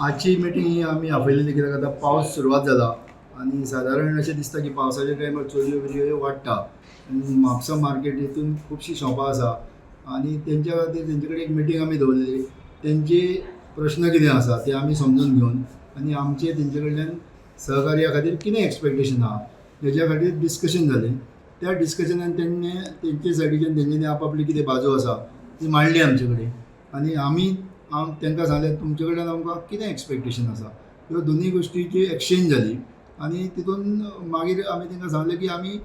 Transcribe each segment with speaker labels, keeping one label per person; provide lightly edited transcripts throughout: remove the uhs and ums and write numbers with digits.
Speaker 1: आजची मिटींग ही आमी आपयलेली कित्याक आतां पावस सुरवात जाला आनी सादारण अशें दिसता की पावसाच्या टायमार चोरयो बिरयो वाडटा आनी म्हापसा मार्केट हितून खुबशीं शॉपां आसा आनी तेंच्या खातीर तेंचे कडेन एक मिटींग आमी दवरलेली. तेंचे प्रश्न कितें आसा ते आमी समजून घेवन आनी आमचे तेंचे कडल्यान सहकार्या खातीर कितें एक्सपेक्टेशन आहा तेज्या खातीर डिस्कशन जालें. त्या डिस्कशनान तेंणे तेंचे सायडीच्यान तेंच्यांनी आपआपली कितें बाजू आसा ती मांडली आमचे कडेन आनी आमी तांकां सांगलें, तुमचे कडल्यान आमकां कितें एक्सपेक्टेशन आसा. ह्यो दोनूय गोश्टीची एक्सचेंज जाली आनी तितून मागीर आमी तांकां सांगलें की आमी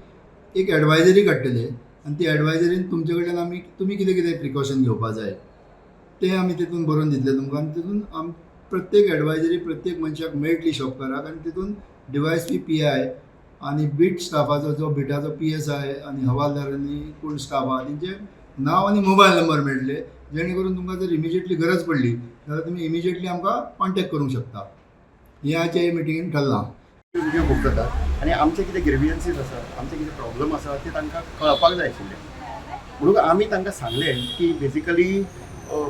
Speaker 1: एक एडवायजरी काडटले आनी ती एडवायजरीन तुमचे कडल्यान आमी तुमी कितें कितें प्रिकॉशन घेवपा जाय तें आमी तितून बरोवन दितले तुमकां. आनी तितून प्रत्येक एडवायजरी प्रत्येक मनशाक मेळटली, शॉपकाराक. आनी तितून डीवायएसपी, पीआय आनी बीट स्टाफाचो, जो बिटाचो पीएसआय आनी हवालदारांनी कोण स्टाफ आहा तेंचे नांव आनी मोबायल नंबर मेळटले, जेणे करून तुमकां जर इमिजिएटली गरज पडली जाल्यार तुमी इमिजिएटली आमकां कॉन्टेक्ट करूंक शकता. हें आजच्या मिटिंगेन ठरलां.
Speaker 2: व्हिडिओ खूब जातात आनी आमचे कितें ग्रिवियन्सीस आसा, आमचे कितें प्रॉब्लम आसा, ते तांकां कळपाक जाय आशिल्ले. म्हणून आमी तांकां सांगलें की बेजिकली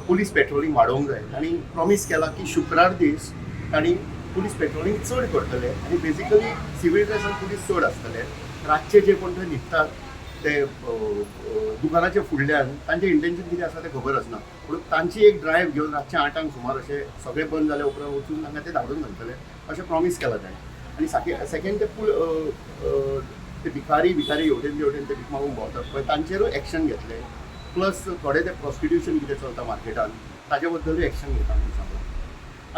Speaker 2: पुलीस पेट्रोलिंग वाडोवंक जाय. तांणी प्रॉमीस केला की शुक्रार दीस तांणी पुलीस पेट्रोलिंग चड करतले आनी बेजिकली सिवील ड्रेसान पुलीस चड आसतले. रातचे जे कोण थंय न्हिदतात ते दुकानाच्या फुडल्यान, तांचें इंटेन्शन कितें आसा तें खबर आसना. पूण तांची एक ड्रायव्ह घेवन रातचे 8आंक सुमार अशें सगळें बंद जाल्या उपरांत वचून तांकां ते धाडून घालतले अशें प्रॉमीस केलां ताणें. आनी साके सेकंड ते पूल ते भिकारी भिकारी हेवटेन तेवटेन ते भीक मागूंक भोंवतात पळय, तांचेरूय एक्शन घेतले. प्लस थोडे ते प्रॉस्टिट्युशन कितें चलता मार्केटान, ताजे बद्दलूय एक्शन घेता म्हणून सांगलां.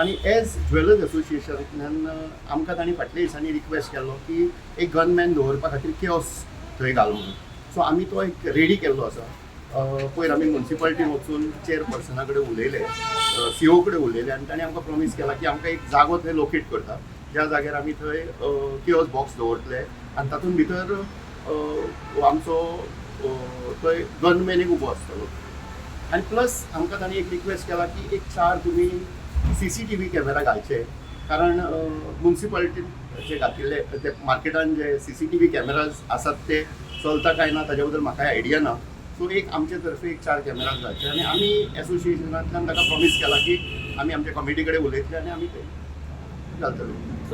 Speaker 2: आनी एज ज्वेलर्स एसोसिएशनांतल्यान आमकां तांणी फाटल्या दिसांनी रिक्वेस्ट केल्लो की एक गनमॅन दवरपा खातीर किऑस्क थंय घाल म्हणून. सो आमी तो एक रेडी केल्लो आसा. पयर आमी मुन्सिपालिटीन वचून चेअरपर्सना कडेन उलयले, सीओ कडेन उलयले आनी तांणी आमकां प्रॉमीस केला की आमकां एक जागो थंय लोकेट करता, ज्या जाग्यार आमी थंय किऑस्क बॉक्स दवरतले आनी तातूंत भितर आमचो थंय गनमॅन एक उबो आसतलो. आनी प्लस आमकां तांणी एक रिक्वेस्ट केला की एक चार तुमी सीसीटीव्ही कॅमेरा घालचे, कारण मुन्सिपालिटीन जे घातिल्ले ते मार्केटान जे सीसीटीव्ही कॅमेराज आसात ते चलता काय ना ताच्या बद्दल म्हाका आयडिया ना. सो एक आमचे तर्फे एक चार कॅमेराज घालचे. आनी आमी एसोसिएशनांतल्यान ताका प्रॉमीस केला की आमी आमच्या कमिटी कडेन उलयतले आनी आमी ते घालतले.